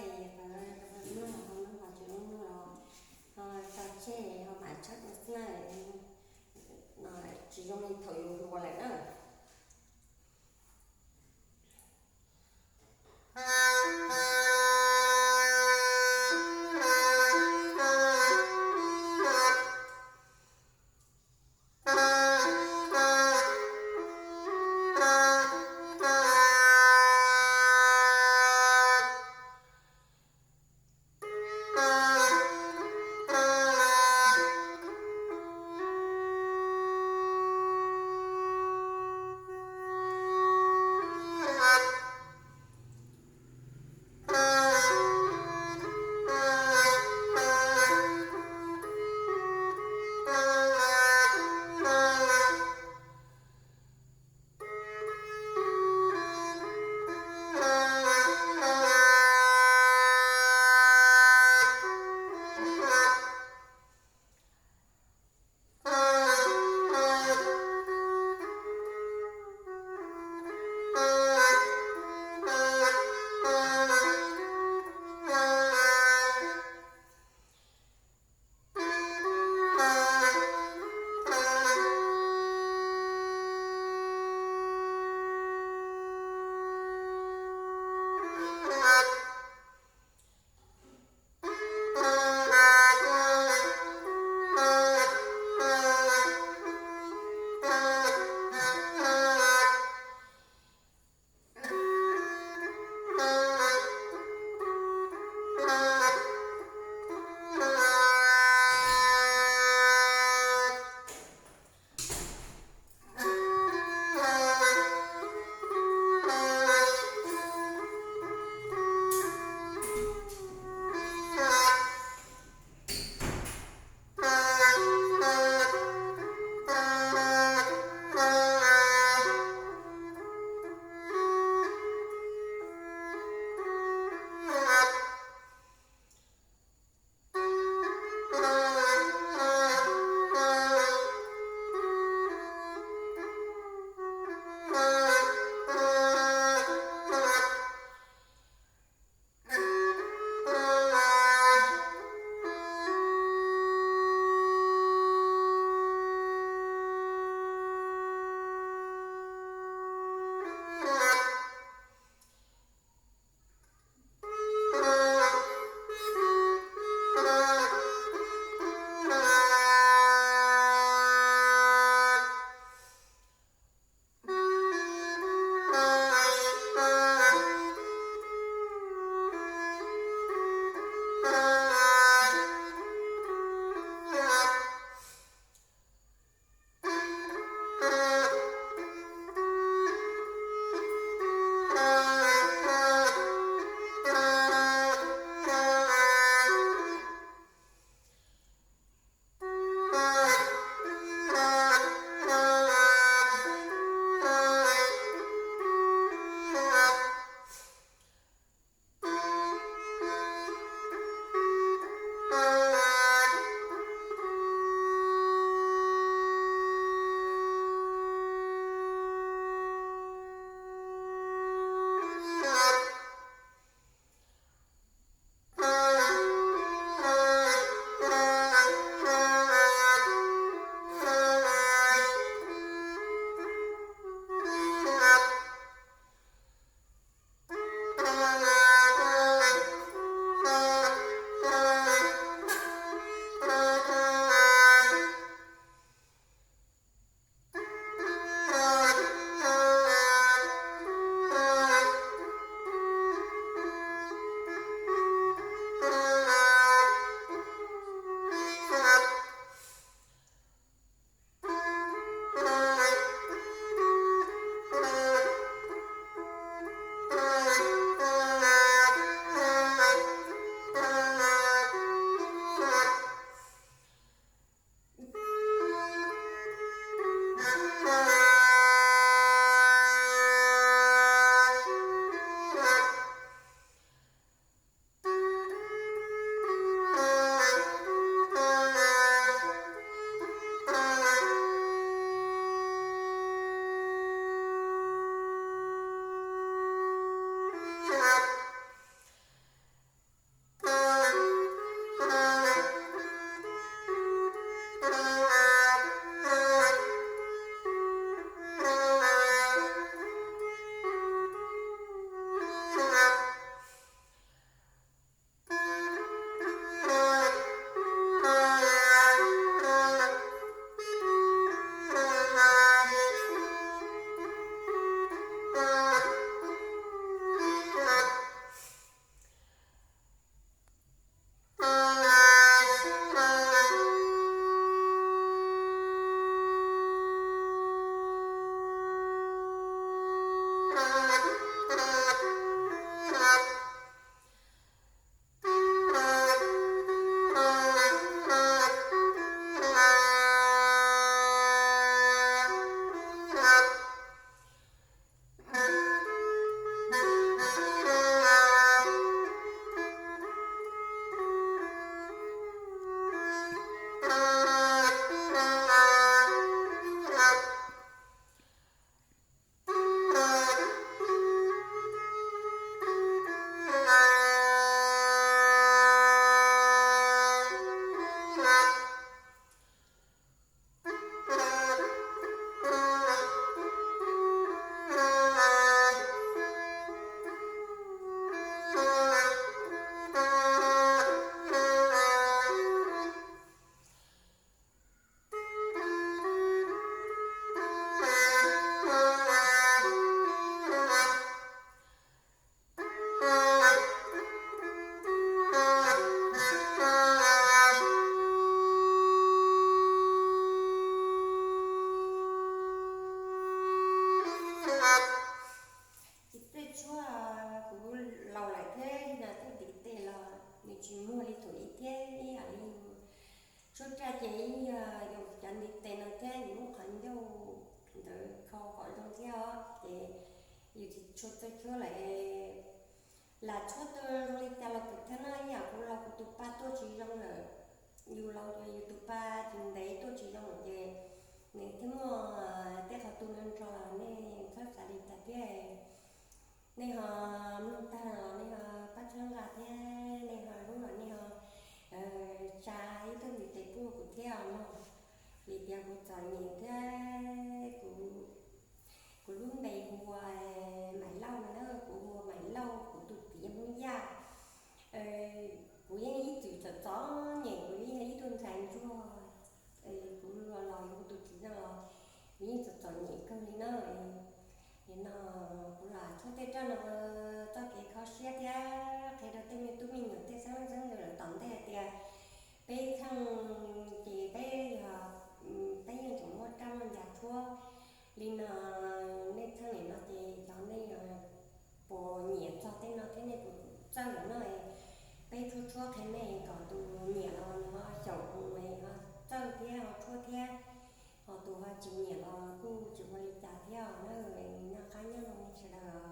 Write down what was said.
Noj ho noj ho tsis zoo noj los ho tso tseg ho mam tshawb dua xwb na. No tsis zoo li thaum yus hluas lawm na. Ces yog yus cov ntiv tes no thiab yus lub qhov ncauj ntawd kho kom zoo thiab os, ces yus tsis tshua txawj tshuab lawm. Lam tshuab tau zoo li cas los kuv thiaj noj ib yam kuv los kuv tus pa tuaj tsis zoo lawm. Yus los yus tus pa tsis ntev tuaj tsis zoo lawm ces nws thiaj muaj tej qhov tu nrog nrho los nej txhob xav li cas thiab. Nej ho mloog tag los nej ho pab txhawb nqa thiab nej ho hlub los nej ho tsa ib tug ntiv tes pub kuv thiab os mog. Vim tias kuv txom nyem thiab kuv, kuv lub npe hu ua Maiv Lauj no na, kuv hu ua Maiv Lauj, kuv tus txiv yog Hmoob Yaj. Kuv yeej ib txwm txom txom nyem, kuv yeej yog ib tug ntxhais ntsuag, kuv los los yog kuv tus txiv no los kuv yeej txom txom nyem kawg li na. Nim no kuv los tshuab tej roj no txoj kev kho siab thiab qhia rau tej me tub me nyuam tej xeeb leej xeeb ntxwv lawv tom ntej hais tias peb txheej ces peb yog, peb yeej tseem muaj raj muaj ncav tshuab li no. Nej txheej nim no ces xyov nej puas nyiam txog tej no thiab nej puas txawj lawm no. Peb tshuab tshuab qhia nej kom tus nyiam los nws ho xyaum mus ho txawj thiab ho tshuab thiab, ho tus ho tsis nyiam los kuj tsis ua li cas thiab os na. Nyob qab nyob zoo nej sawv daws.